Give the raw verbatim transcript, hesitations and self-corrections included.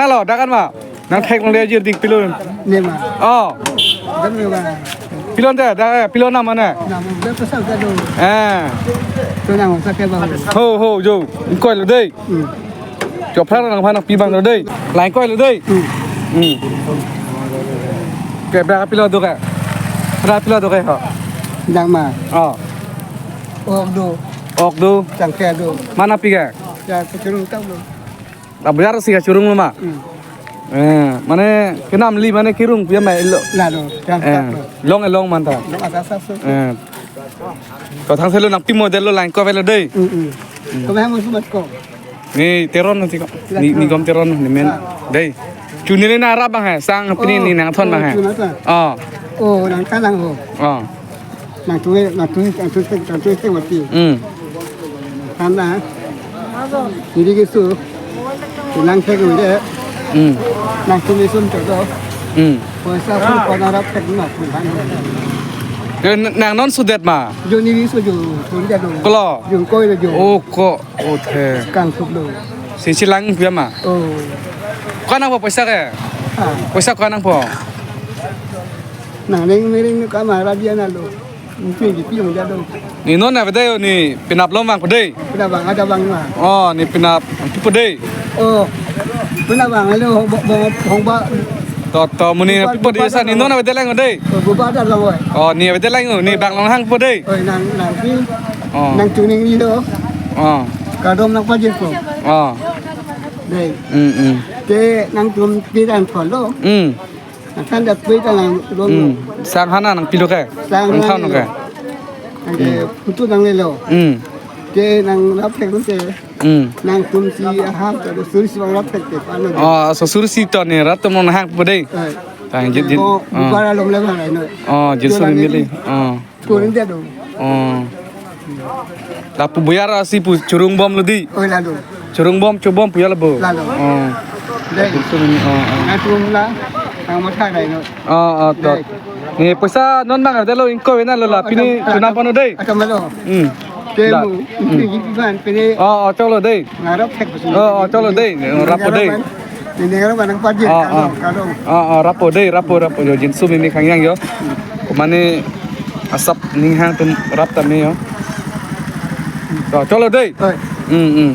Lo, dak an ma. Nangthek longle ajir dik pilon. Ne ma. Oh. Dam ne ma. Pilon te, dak, eh, pilon nam mane. Nam, dak pasal ta do. Eh. To nang sa ke ba. Ho, ho, jo. Ingkoi lo dei. Hmm. Chopra nangphan nangpi abang lo dei. La ingkoi lo dei. Hmm. Hmm. Ke bra pilo do ke. Bra pilo do ke ho. Dang ma. Oh. Ok do. Ok do. Changke do. Mana pi ke? Ya, kechurung tang do. Aboyar si kachurung lo ma. Hmm. Eh, mane kenam li mane kirung pu ya ma ilo. La do. Chang Eh, tang do. Long along man ta. Long asa sa so. Eh. To thangselo nangpi model lo la ingkoi lo dei. Hmm, hmm. Kami yang masuk mat ko. Ne Teron nanti ko. Ne, ne gom Teron ne men. Ah. Dei. Chunile na rap abang he, sang pini Oh, ne nangthon abang oh, he. Chun ata. Oh. Oh, nang kanang ho. Oh. Nangtum, nangtum, nangtum, nangtum, nangtum mati. Hmm. Than na. Neli keso. Nangthek nangde. Hmm. Nangtum isum chodo. Hmm. Poisa pun kona rap thek na pun han. Ke n-, nang non sudet ma? Jo neli so jo, pun dia do. Kolo? Jo ingkoi lo jo. Oh, ko. Oh, the. Kang sup lo. Si chilang pu ya ma? Oh. Ko nangpo poisa ke? Ah. Poisa ko nangpo? Nang neng mereng nu kama rabia na lo. Mungkin di piung dia lo. Ne non avedetlo ne penap along vangpo dei. Penap abang ada abang ma. Oh, ne penap pipo dei. Oh. Penap abang lo hong ba, hong ba, hong ba. To, to, mo ne Buba, pipo dei buba sa, ne da non long. Avedetlang dei. Oh, buba da long oi. Oh, ne avedetlang, ne bang long hangpo dei. Oi, nang, nangpi. Oh. Nangtum neli lo. Oh. Kardom nangpajirpo. Oh. Dei. Hmm, hmm. Te nangtum pi dan follow. Hmm. Nangkan da pi dan nang lo. Hmm. Sang hana nangpi lo ke? Sang hana nangthon lo ke? Nang ke Hmm. Putu nanglelo. Hmm. Te nang rap thek lo te. Hmm. Nangtum si aham ta do suri si bang rap thek te pano. Oh, so suri si to ne rap to mo hangpo dei. Eh. Tang jit jit. Ko Oh. Buba along le bang ai no. Oh, jit Jola suri mili. Mili. Oh. Kuning dia do. Oh. Lapu aboyar si pu churung bom lo dei. Oh, la do. Churung bom, chobom pu ya la bo. La do. Oh. Dei. Jit suri ni, oh, oh. Nangtum la. Nang mo tha dai no. Oh, oh, to. Dei. Ne poisa non mang avedetlo ingkoi na lo la. Pini Atam, chunam atam. Pano dei. Atam lo. Hmm. Te Da. Mu, Hmm. Ini gitu kan, pini Oh, oh, choklo dei. Ngarap thek betul. Oh, oh, choklo dei. Ngarap po dei. Ngarap kan. Ini ngarap anak pajir, Oh, kardom, oh. Kardom. Oh, oh, rappo dei, rappo, rappo. Jo, jinsu mimi kangyang jo. Mane asap ning hang atum rap tame jo. To, choklo dei. Oi. Hmm, hmm.